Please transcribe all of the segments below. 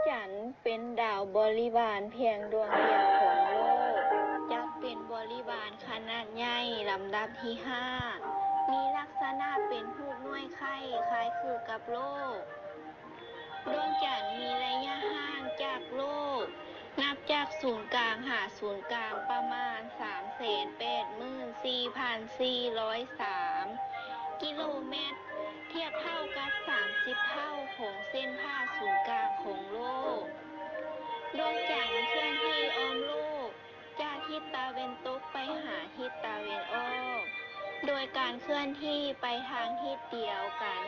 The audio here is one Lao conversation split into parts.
ຈັນເປັນດາວບໍລິວານພຽງດວງດຽວຂອງໂລກ, ຈັດເປັນບໍລິວານຂະໜາດໃຫຍ່ລຳດັບທີຫ້າ, ມີລັກສະນະເປັນຮູບໜ່ວຍໄຂ່ ຄ້າຍຄືກັບໂລກ. ດວງຈັນມີໄລຍະຫ່າງຈາກໂລກ ນັບຈາກສູນກາງຫາສູນກາງປະມານສາມແສນແປດໝື່ນສີ່ພັນສີ່ຮ້ອຍສາມກິໂລແມັດ, ທຽບເທົ່າກັບສາມສິບເທົ່າຂອງເສັ້ນຜ່າສູນກາງຂອງໂລກ. ດວງຈັນເຄື່ອນທີ່ອ້ອມໂລກຈາກທິດຕາເວັນຕົກໄປຫາທິດຕາເວັນອອກ ໂດຍການເຄື່ອນທີ່ໄປທາງທິດດຽວກັນ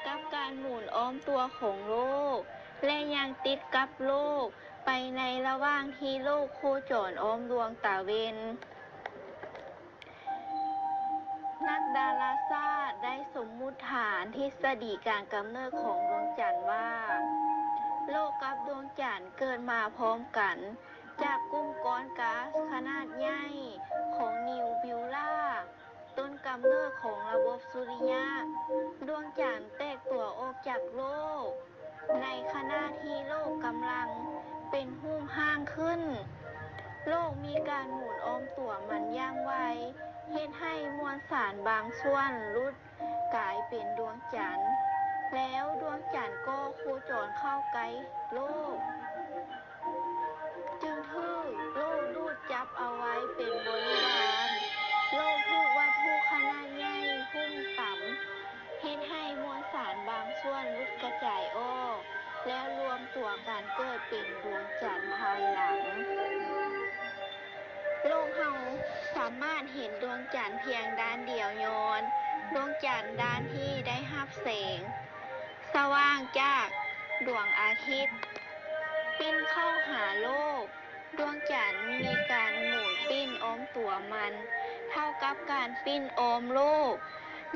ກັບການໝູນອ້ອມຕົວຂອງໂລກ ແລະ ຍັງຕິດກັບໂລກໄປໃນລະຫວ່າງທີ່ໂລກໂຄຈອນອ້ອມດວງຕາເວັນ. ນັກດາລາສາດໄດ້ສົມມຸດຖານທິດສະດີການກຳເນີດຂອງດວງຈັນວ່າ ໂລກກັບດວງຈັນເກີດມາພ້ອມກັນຈາກກຸ່ມກ້ອນກາສຂະໜາດໃຫຍ່ຂອງນິວບິວລາ ຕົ້ນກຳເນີດຂອງລະບົບສຸລິຍະ. ດວງຈັນແຕກຕົວອອກຈາກໂລກ ໃນຂະນະທີ່ໂລກກຳລັງເປັນຮູບຮ່າງຂຶ້ນ. ໂລກມີການໝູນອ້ອມຕົວມັນຢ່າງໄວ, ເຮັດໃຫ້ມວນສານບາງສ່ວນຫຼຸດກາຍເປັນດວງຈັນ, ແລ້ວດວງຈັນກໍໂຄຈອນເຂົ້າໃກ້ໂລກ. ຈຶ່ງຖືກໂລກດູດຈັບເອົາໄວ້ເປັນບໍລິວານ. ໂລກຖືກວັດຖຸຂະໜາດໃຫຍ່ຫຸ້ມຕຳ, ເຮັດໃຫ້ມວນສານບາງສ່ວນຫຼຸດກະຈາຍອອກ ແລ້ວລວມຕົວກັນເກີດເປັນດວງຈັນພາຍຫຼັງ. ໂລກເຮົາສາມາດເຫັນດວງຈັນພຽງດ້ານດຽວ ຍ້ອນດວງຈັນດ້ານທີ່ໄດ້ຮັບແສງ ສະຫວ່າງຈາກດວງອາທິດປິ່ນເຂົ້າຫາໂລກ. ດວງຈັນມີການໝູນປິ່ນອ້ອມຕົວມັນເທົ່າກັບການປິ່ນອ້ອມໂລກ,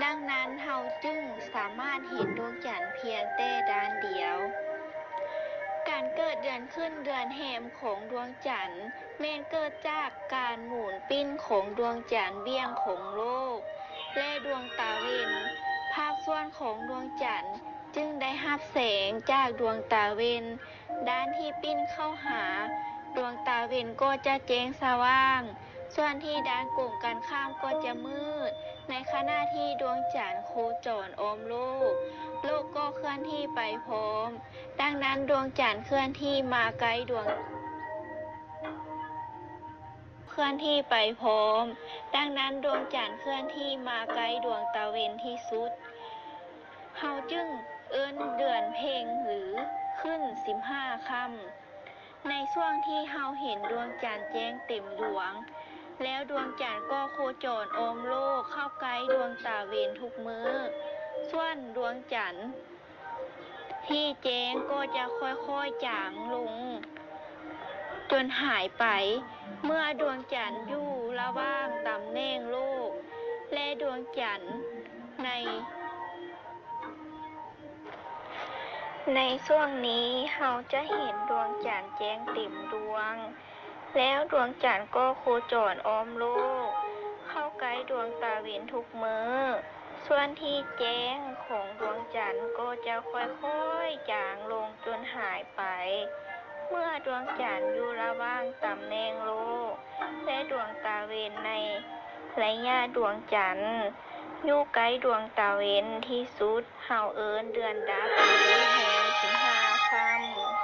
ດັ່ງນັ້ນເຮົາຈຶ່ງສາມາດເຫັນດວງຈັນພຽງແຕ່ດ້ານດຽວ. ການເກີດເດືອນຂຶ້ນເດືອນແຮມຂອງດວງຈັນ ແມ່ນເກີດຈາກການໝູນປິ່ນຂອງດວງຈັນບ້ຽງຂອງໂລກ ແລະ ດວງຕາເວັນ. ພາກສ່ວນຂອງດວງຈັນຈຶ່ງໄດ້ຮັບແສງຈາກດວງຕາເວັນ. ດ້ານທີ່ປິ່ນເຂົ້າຫາດວງຕາເວັນກໍຈະແຈ້ງສະຫວ່າງ, ສ່ວນທີ່ດ້ານກົງກັນຂ້າມກໍຈະມືດ. ໃນຂະນະທີ່ດວງຈັນໂຄຈອນອ້ອມໂລກ, ໂລກກໍເຄື່ອນທີ່ໄປພ້ອມ. ດັ່ງນັ້ນ ດວງຈັນເຄື່ອນທີ່ມາໃກ້ດວງ ເຄື່ອນທີ່ໄປພ້ອມ. ດັ່ງນັ້ນ ດວງຈັນເຄື່ອນທີ່ມາໃກ້ດວງຕາເວັນທີ່ສຸດ. ເຮົາຈຶ່ງເອີ້ນເດືອນເພັງ ຫຼື ຂຶ້ນສິບຫ້າຄ່ຳ. ໃນຊ່ວງທີ່ເຮົາເຫັນດວງຈັນແຈ້ງເຕັມດວງ, ແລ້ວດວງຈັນກໍໂຄຈອນອ້ອມໂລກເຂົ້າໃກ້ດວງຕາເວັນທຸກມື້. ສ່ວນດວງຈັນ ທີ່ແຈ້ງກໍຈະຄ່ອຍໆຈາງລົງຈົນຫາຍໄປ ເມື່ອດວງຈັນຢູ່ລະຫວ່າງຕຳແໜ່ງໂລກ ແລະ ດວງຈັນໃນ ໃນຊ່ວງນີ້ເຮົາຈະເຫັນດວງຈັນແຈ້ງເຕັມດວງ. ແລ້ວດວງຈັນກໍໂຄຈອນອ້ອມໂລກ ເຂົ້າໃກ້ດວງຕາເວັນທຸກມື້. ສ່ວນທີ່ແຈ້ງຂອງດວງຈັນກໍຈະຄ່ອຍໆຈາງລົງຈົນຫາຍໄປ ເມື່ອດວງຈັນຢູ່ລະຫວ່າງຕຳແໜ່ງໂລກ ແລະ ດວງຕາເວັນໃນໄລຍະດວງຈັນຢູ່ໃກ້ດວງຕາເວັນທີ່ສຸດ. ເຮົາເອີ້ນເດືອນດັບ ຫຼື ແຮມສິບຫ້າຄ່ຳ.